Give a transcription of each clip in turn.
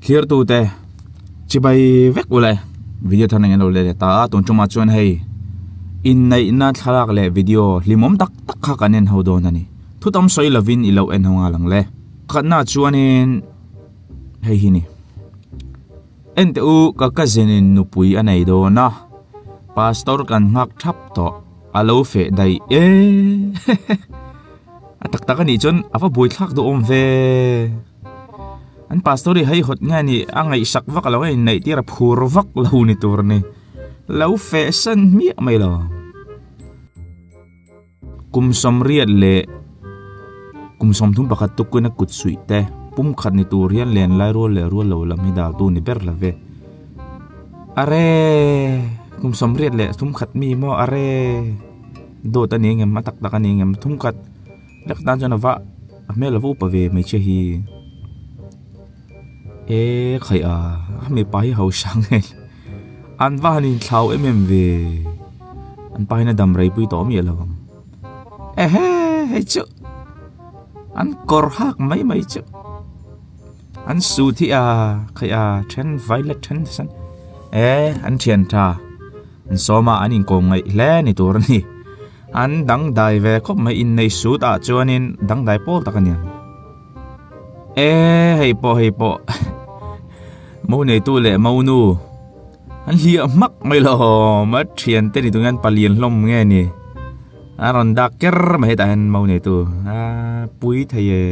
Thirtute chibai vek ule video thar nen lo let leh ta a tun tumah chuan hei inneihna thlalak leh video hlimawm tak tak kha kan en ho dawn a ni thu tam sawi lovin i lo en ho nghal ang le pakhatna chuanin hei hi ni enteh u ka cousin in nupui a nei dawn a pastor kan nghak thap tawh a lo feh daih e a tak tak a nih chuan a va buaithlak duh awm ve. An pastor hi hei hawt nge ni a ngaihsak vak lo a inneih tir a phur vak lo ni tur a ni. Lo feh san hmiah mai lo. Kum sawmriat leh kum 31 tukin a kut suih te pum khat ni tur hian len lai rual leh rual lo lam hi dal tu ni ber lo ve. Are kum 83 mi maw are dawt a ni engem a tak tak a ni engem thum khat lek tan chuan a va A hmel a va upa ve hmeichhia hi e khaih a a mipa hi hausa nge an va han inthlau em em ve an pa hian a dam rei pui tawh miah lo ang ehe hei chu an kawr hak mai mai chu an suit hi a khaih a then violet then sen e an thian tha an sawm a an inkawm ngaih hle ni tur a ni. An dangdai ve khawp mai innei sut ah chuanin dangdai pawl tak a ni ang. E hei pawh hei pawh mo neitu leh mo nu an hliah hmak mai lo a thian te ni tung hian palian hlawm nge ni a rawn dak ker mai hetah hian mo neitu a pui thei e.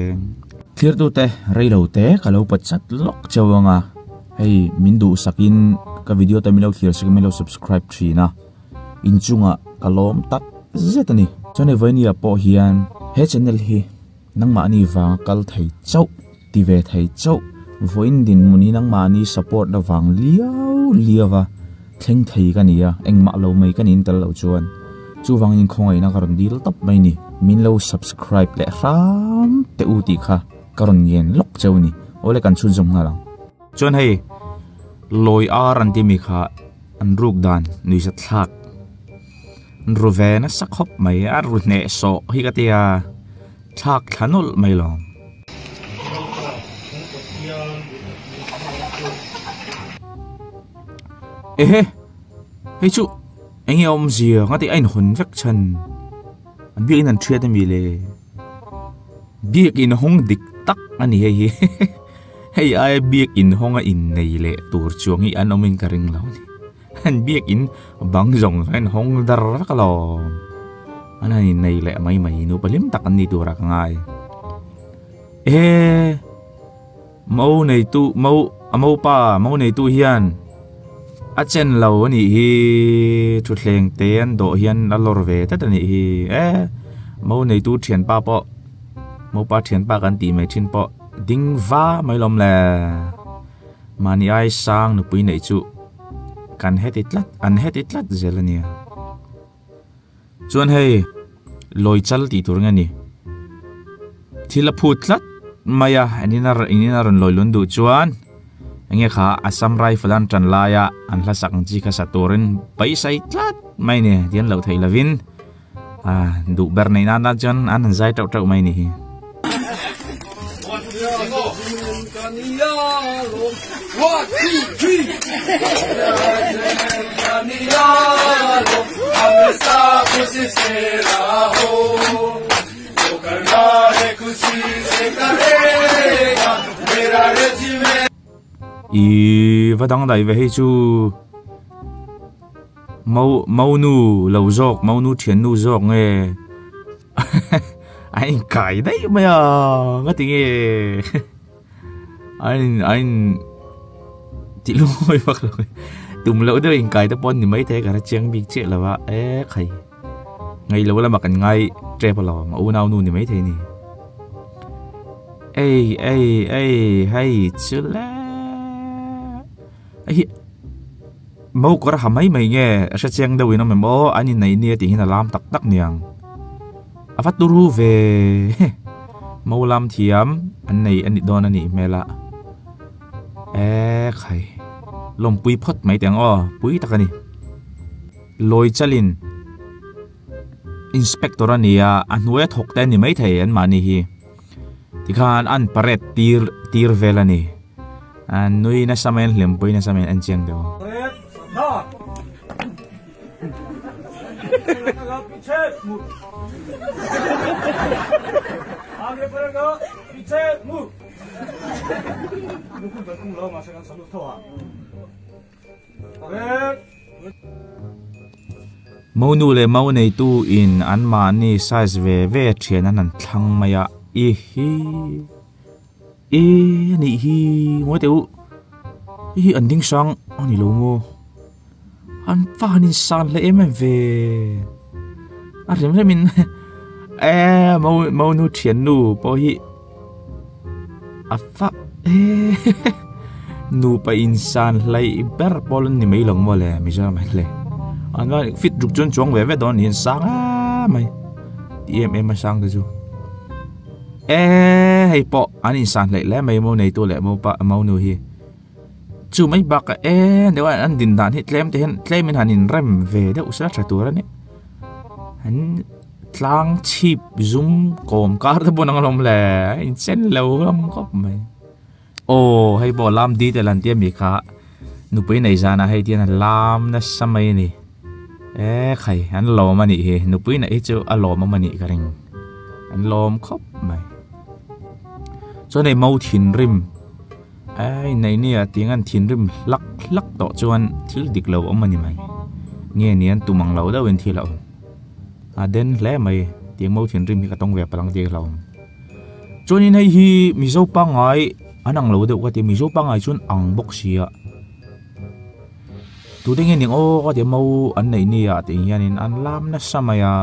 Thirtute reilo te ka lo pawt chat lawk cheu ang a hei min duhsakin ka video te min lo thlir sak in min lo subscribe thin a. Inchungah ka lawm tak zet a ni. Chuan hei Vainia pawh hian he channel hi nangmahni vanga kal thei chauh, ti ve thei chauh, vawiin dinhmun hi nangmahni support na vang liau liau a thleng thei ka ni a, engmah lo mai ka niin tel loh chuan chuvangin khawngaihna ka rawn dil tawp mai ni. Min lo subscribe leh hram teh u tih kha ka rawn ngen lawk cheu a ni. Awle kan chhunzawm nghal ang. Chuan hei lawi ar an timi kha an ruk dan nuihzat thlak an ru ve nasa khawp mai a ru hneh sawh hi ka tia thlak thla nawlh mai lo. Ehe hei chu eng nge awmzia nga tih a inhawn vek chhan an biakin an thiat ami le. Biak inhawng dik tak a ni hei hi hei aia biak inhawng a innei leh tur chuang hi an awmin ka ring lo a ni an biak in bang zawng zawng a inhawng dar vek alawm an han innei leh mai mai nupa hlim tak an ni turah ka ngai e mo neitu mo a mopa mo neitu hian a chen lo a nih hi thutthleng te an dawh hian a lawr ve tlat a nih hi e mo neitu thianpa pawh mopa thianpa kan tih mai thin pawh ding va mai lawm le mahni ai sang nupui neih chu kan heti tlat an heti tlat zel a nia. Chuan hei lawi chal tih tur nge ni thil a phut tlat mai a engin a engin a rawn lawi lun duh chuan enge kha Assam Rifle an tan laia an hla sak ang chi kha sa turin paisai tlat mai ni tian loh theih lovin ah duh ber neih nan tan chuan an han zai teuh teuh mai ni hi. I va dang daih ve hei chu mau mau nu lo zawk mau nu thian nu zawk nge a inkai daih mai a nga ti nge a in a in tih lungawi vak lo tum loh deuh inkai te pawh an ni maithei ka hre chiang bik chiah lo a e khai ngaih loh lamah kan ngai tep alawm a unau nu ni maithei a ni ei ei ei hei chu le hei hi Mo kawr ha mai mai nge a hre chiang deuh in awm em aw an inneih nia tih hian a lam tak tak niang a va turu ve mo lam thiam an nei a nih dawn a nih hmel a e khai lawmpui phawt mai teh ang aw pui tak a ni lawi chalin inspector a ni a a hnuaia thawk te a ni maithei an mahni hi tikhan an parade tir tir vel a ni. An nui nasa mai an hlimpui nasa mai an en chiang deuh. Monu leh mo neitu in an mahni size ve ve thian an han thlang mai a, i hi e a nih hi ngawi teh u hei hi an ding hrang a ni lo maw an va han in san hle em em ve a rem rem in e mo monu thiannu pawh hi. A fa e nupa insan hlaih ber pawl an ni mai lo maw le Mizoram ah hian le an va fit ruk chuan chuang ve ve dawn a ni an sang em mai ti em em a sang te chu e hei pawh an insan hlaih hle mai maw neitu leh mau pa mau nu hi chu mai bakah e deuh a an din dan hi tlem te hian tlem in han inrem ve deuh se tha tur a ni an. Tlang chhip zum kawm kar te pawh an awm le a inchen lo hlawm khawp mai aw hei pawh lam detail an tia mi kha nupui nei zanah hei tian a lam nasa mai a ni e khai an lawm a nih hi nupui neih hi chu a lawmawm a nih ka ring an lawm khawp mai chuan hei mau thinrim ai nei nia tiang an thinrim hlak hlak tawh chuan thil dik lo awm a ni mai nge ni an tum ang lo deuhin thil a awm. A den hle mai tiang mo thinrim hi ka tawng ve palang tih hlauhawm. Chuanin hei hi Mizo pangngai an ang lo deuh ka ti Mizo pangngai chuan ang bawk sia. Tute nge ning aw ka ti mo an neih ni ah tih hianin an lam nasa mai a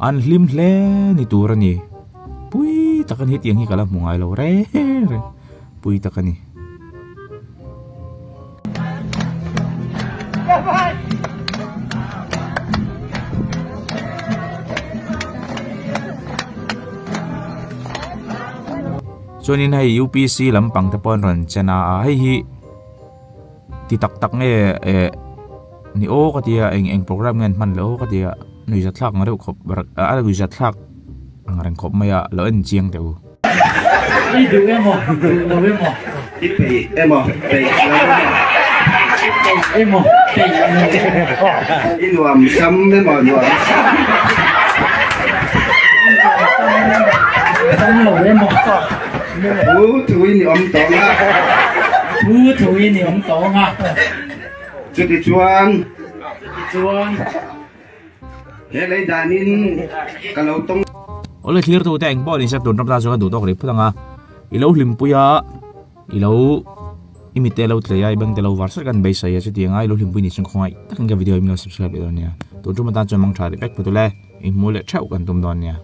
an hlim hle ni tur a ni. Pui tak a ni hetiang hi ka la hmu ngai lo reng reng pui tak a ni. Chuanin hei UPC lampang te pawh an rawn chen a hei hi ti tak tak nge eh ni aw ka tia eng eng program nge an hman leh aw ka tia nuihzat thlak ang reuh khawp a nuihzat thlak ang reng khawp mai a lo en chiang teh u. I duh emaw, duh lo emaw. I peih emaw, peih lo emaw. I peih emaw, peih lo emaw. I nuam sam emaw, nuam sam. I nuam sam emaw, sam lo emaw. Thu thuin i awm tawng a. Thu thuin i awm tawng a. Chutichuan. Chutichuan. He lei danin ka lo tawng. Awle thlir tu te eng pawh ni se tun ram tan chuan ka duh tawk rih phut ang a, i lo hlimpui a, i lo i mit te lo tlei a, i beng te lo var sat kan beisei a chutiang a i lo hlimpui ni chuan khawngaih takin ka video hi min lo subscribe leh dawn nia. Tun tum atan chuan mang tha rih vek phut ule, i hmu leh theuh kan tum dawn nia.